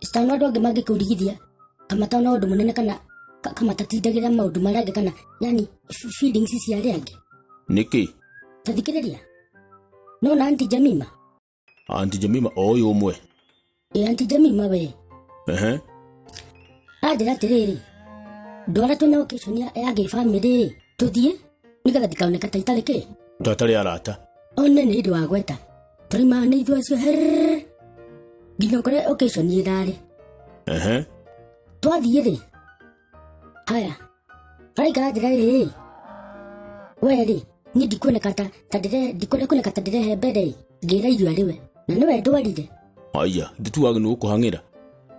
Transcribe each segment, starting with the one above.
Citano andũ angĩ mangĩkũrigithia kamata na ũndũ mũnene kana kamatatindagĩra maũndũ marĩa angĩ kana yani feelings cia arĩa angĩ. Nĩkĩ? Tathikĩrĩria. No na Aunty Jemima. Aunty Jemima o ũyũ ũmwe. Ĩ Aunty Jemima we. Ehe. Anjĩra atĩrĩrĩ, ndwara twĩna occasion ya gĩbamĩrĩ tũthiĩ nĩgetha ndikoneka ta itarĩ kĩ. Ta atarĩ arata. One nĩ hĩndĩ wa gweta. Tũrima nĩ ithuĩ acio herrrr. Nginya ũkore occasion ĩrarĩ. Ehe. Twathiĩ rĩ. Haya. Araikara njĩra ĩrĩ. We rĩ, niĩ ndikuoneka ta ta ndĩre ndikwenda kuoneka ta ndĩrehe mbere ngĩra irio arĩ we. Na nĩwe ndwarire. Aya, ndituaga nĩ gũkũhang'ĩra.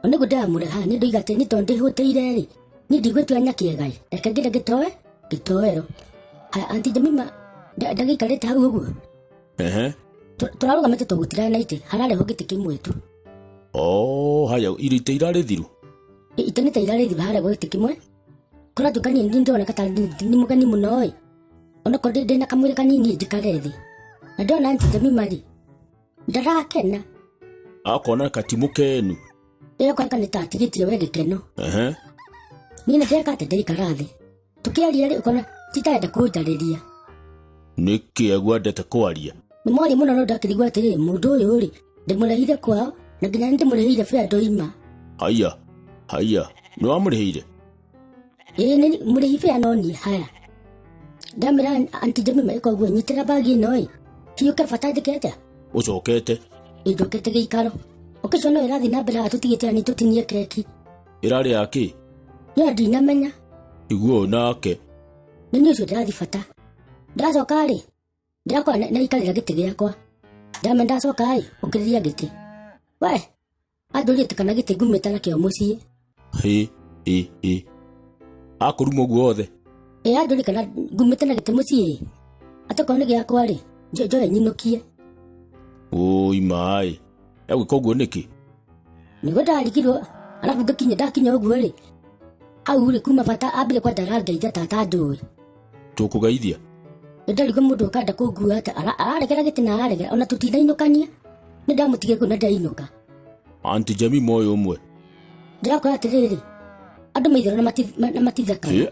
Nĩguo ndĩramũreha nĩ ndoiga atĩ nĩ tondũ ndĩhũtĩire rĩ niĩ ndigwĩtua nyakĩega ĩ reke ngĩre ngĩtoe ngĩtoero. Haya Aunty Jemima ndagĩikarĩte hau ũguo. Ehe. Tũrarũgamĩte tondũ gũtirarĩ na itĩ hararehwo gĩtĩ kĩmwe tu. Oh, haya irio itĩ irarĩ thiru. Itĩ nĩ ta irarĩ thiru hararehwo gĩtĩ kĩmwe. Kũratuĩka niĩ nĩ ndĩroneka ta nĩ mũgeni mũno ĩ. Onokorwo ndĩ na kamwĩrĩ kanini njikare thĩ. Na ndona Aunty Jemima rĩ ndarakena. Akona katimũkenu. Ĩyo koneka nĩ ta atigĩtie we gĩkeno. Ehe. Niĩ nĩ ndeka atĩ ndaikara thĩ. Tũkĩaria rĩ ũkona titarenda kũnjarĩria. Nĩkĩ agwendete kwaria? Nĩ mwaria mũno no ndakĩrigwo atĩrĩ mũndũ ũyũ rĩ ndĩmũrehire kwao na nginya nĩ ndĩmũrĩhĩire bĩa ndoima. Haya, haya, nĩ wamũrĩhĩire? Ĩĩ nĩ mũrĩhi bĩa no niĩ haya. Ndamĩra Aunty Jemima ĩka ũguo nyitĩra bagi ĩno ĩ hiũke bata njĩke atĩa? Ũcokete? Ĩ njokete gĩikaro. Ũkĩcio no ĩrathiĩ na mbere haha tũtigĩte ani tũtinie keki. Ĩrarĩ ya kĩ? No ndinamenya. Iguo nake. Nĩ niĩ ũcio ndĩrathiĩ bata. Ndacoka rĩ ndĩrakora naikarĩra gĩtĩ gĩakwa. Ndamenya ndacoka ĩ ũkĩrĩria gĩtĩ. We anjũrĩte kana gĩtĩ ngumĩte nakĩo mũciĩ. Hĩ, ĩ, ĩ. Akũruma ũguo wothe. Ĩ anjũrĩte kana ngumĩte na gĩtĩ mũciĩ. Atokorwo nĩ gĩakwa rĩ njoe nyinũkie. Ũi maĩ. Egwĩka ũguo nĩkĩ? Nĩguo ndarigirwo arabu ngĩkinya ndakinya ũguo rĩ hau rĩ kuma bata ambire kwenda arangeithia ta atanjũĩ. Tũkũgeithia? Nĩndarigwo mũndũ ũkanda kũngua atĩa araregera gĩtĩ na araregera ona tũtinainũkania. Nĩ ndamũtigire kũu na ndainũka. Aunty Jemima ũyũ ũmwe. Ndĩrakora atĩrĩrĩ andũ maitherũ na matithekaga. Ĩ.